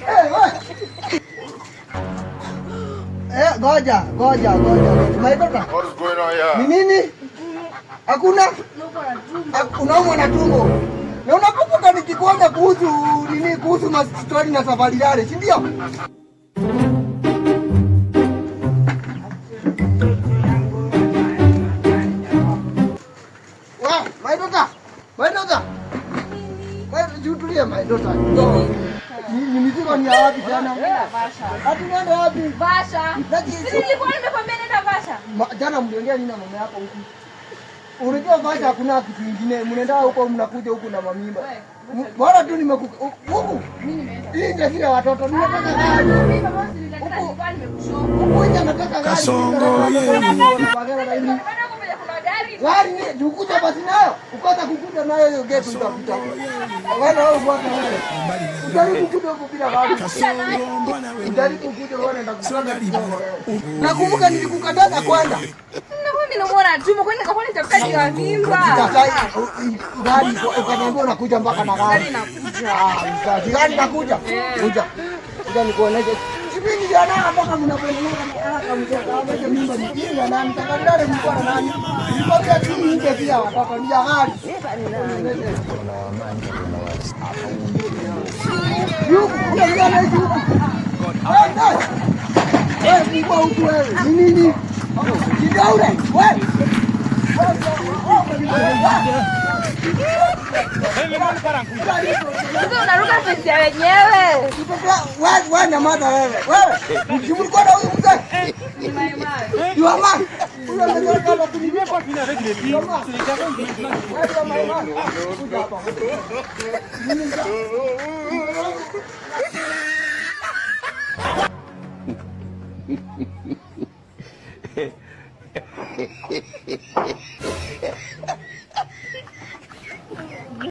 Eh, wewe. Eh, ngoja, ngoja, ngoja. My daughter. What is going on here? Ni nini? Hakuna? Unaumwa na tumbo. Na unakumbuka nikikuambia kuhusu nini, kuhusu mastori na safari yale, si ndio? Wa, my daughter. My daughter. My tulie my daughter. Ni mizigo ni ya wapi tena? Ati unaenda wapi? Vasha. Si nilikuwa nimekwambia nenda Vasha. Jana mliongea nini na mama yako huku? Unajua Vasha hakuna kitu kingine. Mnaenda huko mnakuja huku na mamimba. Bora tu nimeku huku. Mimi nimeenda. Hii ndio sio watoto. Ninataka gari. Mimi mama usiniletee, nilikuwa nimekushow. Huku nje nataka gari. Kasongo ye. Bagara na ini. Bado huko penye kuna gari. Gari ni ukuja basi nayo. Ukosa kukuja nayo hiyo gate utakuta. Wewe wewe bwana wewe. Ujaribu kuja huku bila gari. Kasongo mbona wewe? Ujaribu kuja wewe nenda Songa libala. Nakumbuka nilikukataza kwanza. Ninakuwa mimi namuona Juma, kwani nikakuwa nitafuta juu ya mimba. Sasa gari ukaniambia unakuja mpaka na gari. Gari inakuja. Ah, mzazi, gari inakuja. Kuja. Kuja nikuoneshe. Kipindi cha nani mpaka mnapendelea haraka mzee. Kama mimba ni hii ya nani? Takadare mko na nani? Nikwambia tu nje pia watoto ni ya gari. Yuko, kuna yule anaishi huku. Wewe nani? Wewe mko huku wewe. Ni nini? Kidaure, wewe. Sasa unaruka fence ya wenyewe. Wewe nyamaza wewe. Wewe, mlikuwa na huyu mzee? Ni my man. You are man. Huyu ametoka na kunilipa. You are man. Wewe you are my man. Kuja hapa. Mimi